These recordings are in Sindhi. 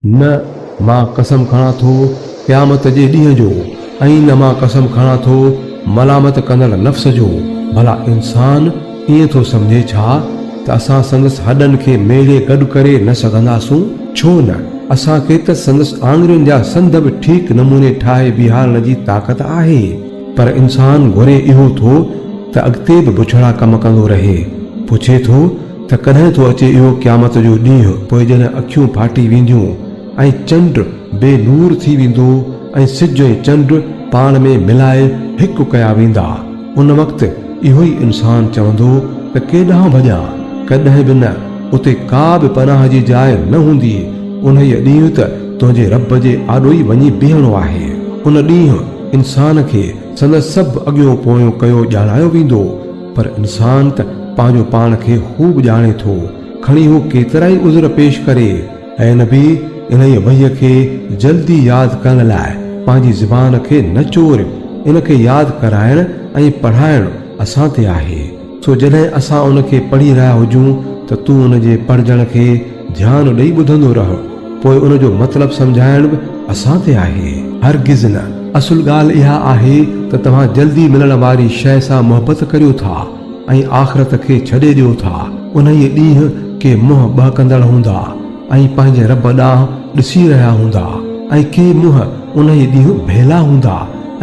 نه مان قسم کڻان ٿو قيامت جي ڏينهن جو ۽ نه مان قسم کڻان ٿو ملامت ڪندڙ نفس جو، ڀلا انسان ائين ٿو سمجهي ڇا ته اسان سندس هڏن کي ميڙي گڏ ڪري نه سگهنداسون؟ ڇو نه، اسان کي ته سندس آڱرين جا سنڌ به ٺيڪ نموني ٺاهي بيهارڻ جي طاقت آهي. پر انسان گهري اهو ٿو ته اڳتي به بڇڙا ڪم ڪندو رهي. پڇي ٿو ته ڪڏهن ٿو اچي اهو قيامت جو ڏينهن؟ پوء جڏهن اکيون ڦاٽي وينديون ۽ چنڊ بي نور ٿي ويندو ۽ سج ۽ چنڊ پاڻ ۾ ملائي هڪ ڪيا ويندا، ان وقت اهو ئي انسان چوندو ته ڪيڏانهن ڀڄان؟ ڪڏهن به نه، اتي ڪا به پناهه جي جاء نه هوندي، انهيء ڏينهن ته تنهنجي رب جي آڏو ئي وڃي بيهڻو آهي. ان ڏينهن انسان کي سندس سڀ اڳيون پويون ڪيو ڄاڻايو ويندو. پر انسان ته پنهنجو پاڻ کي خوب ڄاڻي ٿو، کڻي هو ڪيترائي عذر پيش ڪري. اي نبي! انهيء وحي کي جلدي ياد ڪرڻ لاء پنهنجي زبان کي نه چور، ان کي ياد ڪرائڻ ۽ پڙهائڻ اسان تي آهي. سو جڏهن اسان ان کي پڙهي رهيا هجون ته تون ان جي پڙهجڻ کي ڌيان ڏئي ٻڌندو رهه. پوء ان جو مطلب سمجهائڻ به اسان تي آهي. هرگز نه، اصل ڳالهه اها آهي ته توهان جلدي ملڻ واري شيء سان محبت ڪريو ٿا ۽ آخرت کي ڇڏي ڏيو ٿا. انهيء ڏينهن ڪي منهن ٻهڪندڙ هوندا ۽ پنهنجي رب ڏانهن ڏسي رهيا هوندا ۽ ڪي منهن انهيء ڏينهن ڀيلا هوندا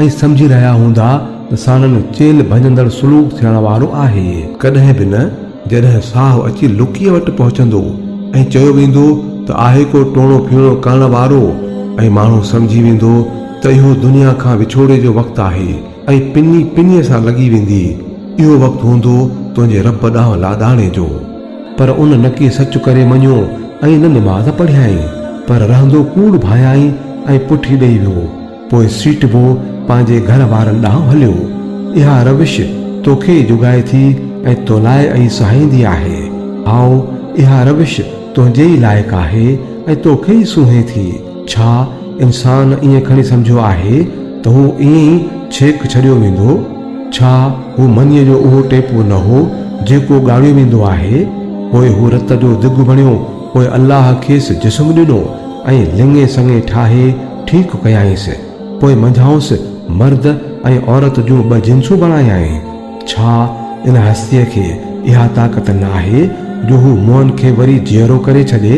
۽ سمجهي رهيا هوندا ته ساڻن چيلهه ڀڃندڙ سلوڪ ٿيڻ وارو آهي. ڪڏهن به نه، جڏهن ساهه اچي لڪيء وٽ پهچندو ۽ چيو ويندو ته آهي ڪو ٽوڻو ڦيڻو ڪرڻ وارو ۽ ماڻهو سمجهي ويندو ته اهو دنيا کان وڇوڙي جو وقت آهي ۽ پني پنيء سان لڳي ويندي، اهو وقت هوندو تنهنجي رب ڏانهن لاڏاڻي جو. پر ان نڪي سچ ڪري مڃيو ۽ نه نماز پڙهيائين، پر رهندو ڪوڙ ڀانيائين ۽ پٺي ڏئي ويو. پوء سيٽبو پنهنجي گهر وارن ڏانهن هليو. اها روش توکي ئي جڳائي ٿي ۽ تولاء ئي سهائيندي آهي. هائو، اها روش تنهنجي ئي لائق آهي ۽ توکي ئي سونهين ٿي. ڇا انسان ائين کڻي سمجهيو آهي ته هو ائين ئي ڇيڪ ڇڏيو ويندو؟ ڇا هو منيء جو اهو ٽيپو نه هو جيڪو ڳاڙيو ويندو آهي؟ پوء هو رت جو دڳ بڻيو، پوء الله کيس جسم ڏنو ۽ لڱي سڱي ٺاهي ٺيڪ ڪيائينس، پوء منجهائنس مرد ۽ عورت جون ٻه جنسون بڻايائين. ڇا ان هستيء کي اها طاقت ناهي جو هو مئن کي وري جيئرو ڪري ڇڏي؟